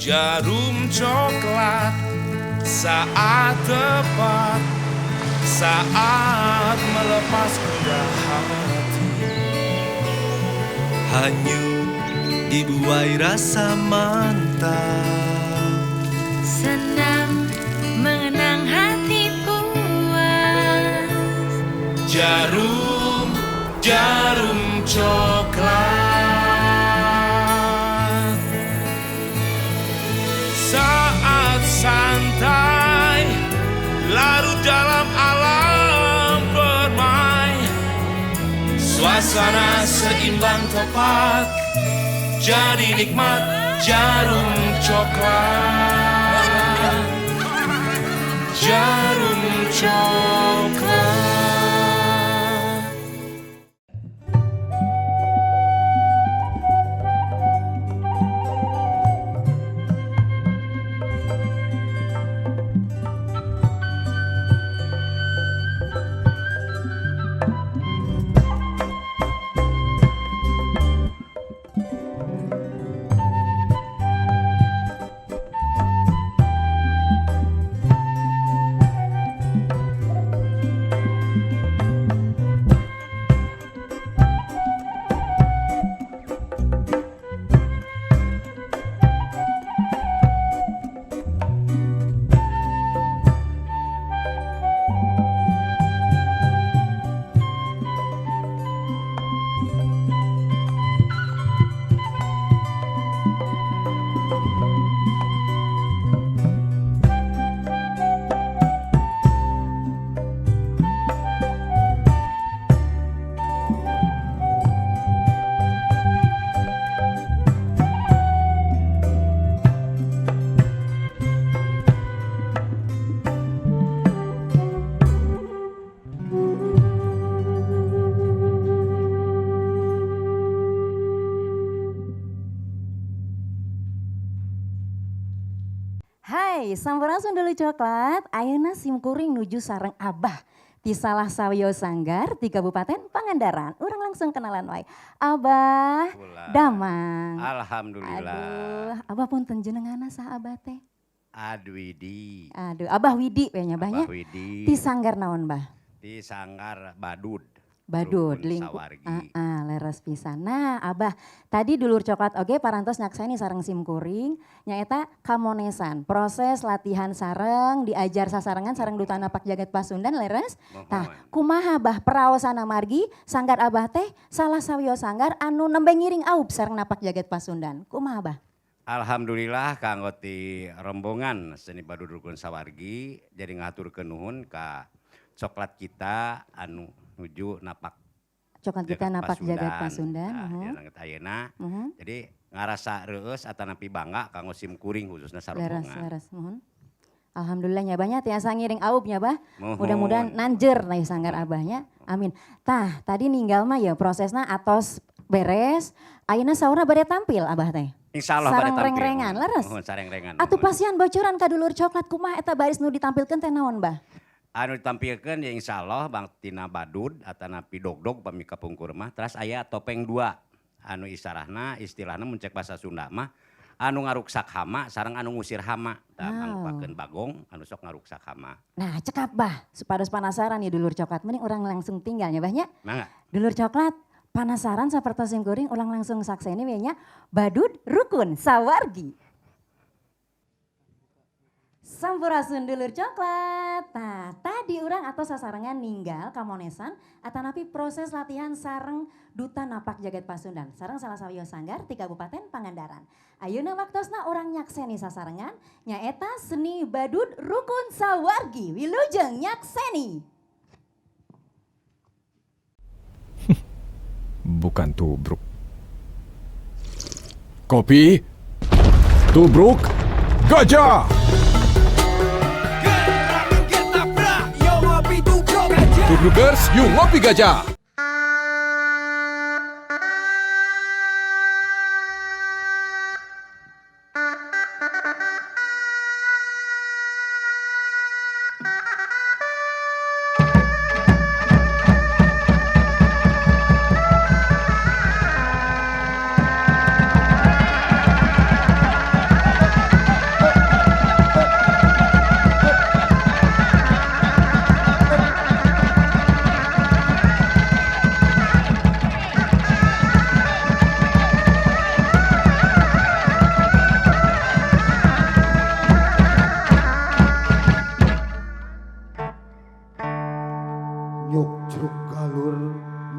Djarum Coklat, saat tepat, saat melepas gundah hati. Hanyut dibuai rasa mantap. Senang mengenang hati puas. Djarum, Djarum Coklat. Saat santai, larut dalam alam permai. Suasana seimbang tepat, jadi nikmat Djarum Coklat. Djarum Coklat. Hai, sampurasun dulur coklat, ayeuna simkuring nuju sareng Abah di salah sawios sanggar di Kabupaten Pangandaran. Urang langsung kenalan wae. Abah Ulah. Damang. Alhamdulillah. Aduh, Abah punten jenenganna saha Abah teh? Adwidi. Aduh, Abah Widi we nya Bah nya. Abah Widi. Di sanggar naon Bah? Di sanggar Badud. Badud Rukun lingkup. Sawargi. Ah, leres pisan. Nah, Abah, tadi dulur coklat oge parantos nyakseni sareng simkuring nyaeta kamonesan. Proses latihan sareng diajar sasarengan sareng Duta Napak Jagat Pasundan leres. Tah, kumaha Bah praosana margi sanggar Abah teh salah sawios sanggar anu nembe ngiring aub sareng Napak Jagat Pasundan. Kumaha Bah? Alhamdulillah kanggo ti rombongan seni Badud Rukun Sawargi jadi ngahaturkeun nuhun ka coklat kita anu nuju napak Coklat kita Jagat Napak Jagat Pasundan. Nah, Muhun. dina ayeuna. Muhun. Jadi ngarasa reueus atanapi bangga kanggo simkuring khususnya Leres, sarombongan. leres, muhun. Alhamdulillah nya banyak tiasa ngiring aub nya Bah. Muhun. Mudah-mudahan nanjer nah sanggar abahnya. Amin. Tah, tadi ninggal mah ya prosesna atos beres. Ayeuna saurna bade tampil abah teh. Insya Allah bade Sareng tampil. reng-rengan, leres. Muhun sareng-rengan. Atuh muhun. pasihan bocoran ka dulur coklat kumaha eta baris nu ditampilkeun teh naon Bah? Anu ditampilkeun ya insya Allah bang tina badud atanapi dogdog pami kapungkur mah teras aya topeng dua anu isarahna istilahna mun cek bahasa Sunda mah anu ngaruksak hama sareng anu ngusir hama tah Wow. mangpakeun bagong anu sok ngaruksak hama. Nah, cekap Bah, supados penasaran ya dulur coklat mending urang langsung tinggal nya Bah nya. Mangga. Dulur coklat penasaran sapertos sim kuring ulang langsung sakseni we nya Badud Rukun Sawargi. Sampurasun dulur coklat. Nah, tadi urang atau sasarengan ninggal kamonesan atanapi proses latihan sareng Duta Napak Jagat Pasundan sareng salah sawios sanggar di Kabupaten Pangandaran. Ayeuna waktosna urang nyakseni sasarengan nyaeta seni Badud Rukun Sawargi. Wilujeng nyakseni. Bukan tubruk. Kopi, tubruk, gajah. Tubrukers, yuk ngopi gajah.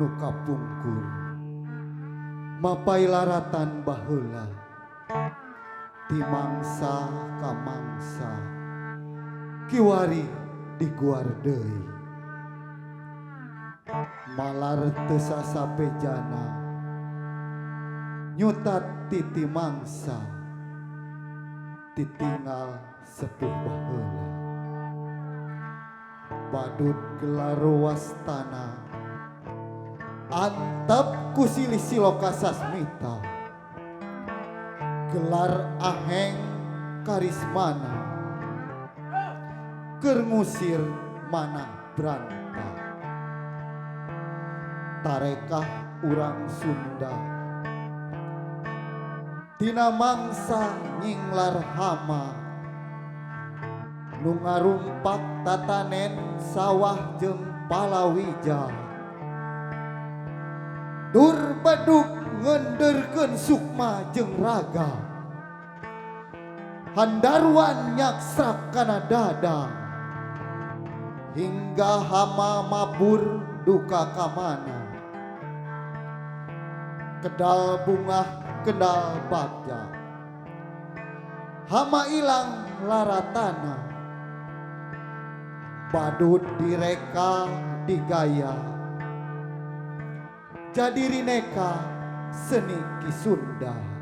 Nu kapungkur mapai laratan baheula ti mangsa ka mangsa kiwari diguar deui malar teu sasapejana nyutat titi mangsa titinggal sepuh baheula badut gelar wastana antep ku silih siloka sasmita gelar aheng karismana keur ngusir manah branta tarekah urang Sunda tina mangsa nyinglar hama nu ngarumpak tatanen sawah jeung palawija dur beduk ngenderkeun sukma jeung raga handarwan nyaksak kana dada hingga hama mabur duka kamana kedal bungah kendal bagja hama ilang laratana badut direka digaya jadi rineka seni Ki Sunda.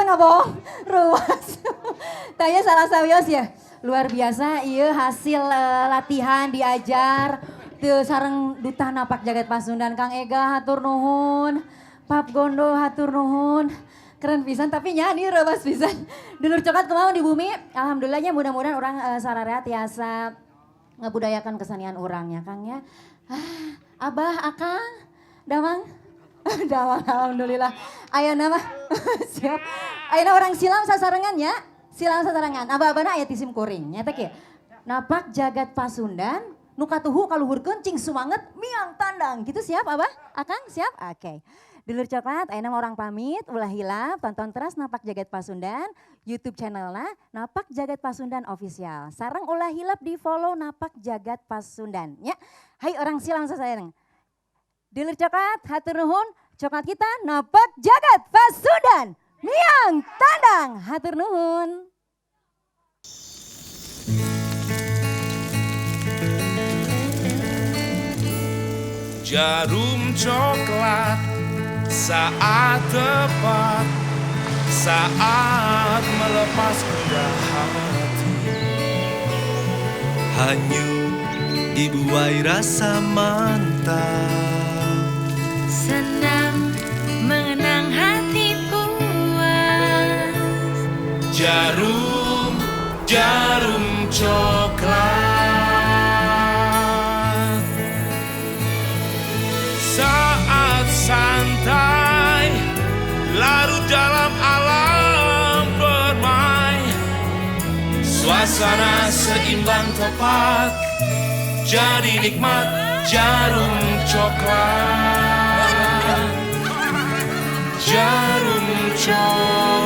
teu ngabohong, ruas. Tanya salah sawios ya. Luar biasa ieu hasil latihan diajar teu sareng Duta Napak Jagat Pasundan Kang Ega hatur nuhun. Pap Gondo hatur nuhun. Keren pisan tapi nyanyi reuwas pisan. Dulur coklat kumaha di bumi. Alhamdulillahnya mudah-mudahan orang sararea tiasa ngebudayakan kesenian urang ya Kang ya. Ah, Abah, Akang, Damang. Damang alhamdulillah. Ayeuna mah siap. Ayeuna urang silam sasarengan ya. Silam sasarengan. Abah-abahna aya ti sim kuring nya teh kieu. Napak Jagat Pasundan nu katuhu kaluhurkeun cing sumanget miang tandang. Gitu siap Abah? Akang siap? Oke. Okay. Dulur coklat, ayeuna mah urang pamit, ulah hilap, tonton terus Napak Jagat Pasundan, YouTube channelna Napak Jagat Pasundan Official. Sareng ulah hilap di follow Napak Jagat Pasundan. Ya, hai urang silam sasareng. Dulur coklat, hatur nuhun, coklat kita Napak Jagat Pasundan, miang tandang, hatur nuhun. Jarum coklat saat tepat, saat melepas gundah hati. Hanyut dibuai rasa mantap. Senang mengenang hati puas. Jarum, jarum coklat. Saat santai, larut dalam alam permai. Suasana seimbang tepat, jadi nikmat jarum coklat. Jarum coklat.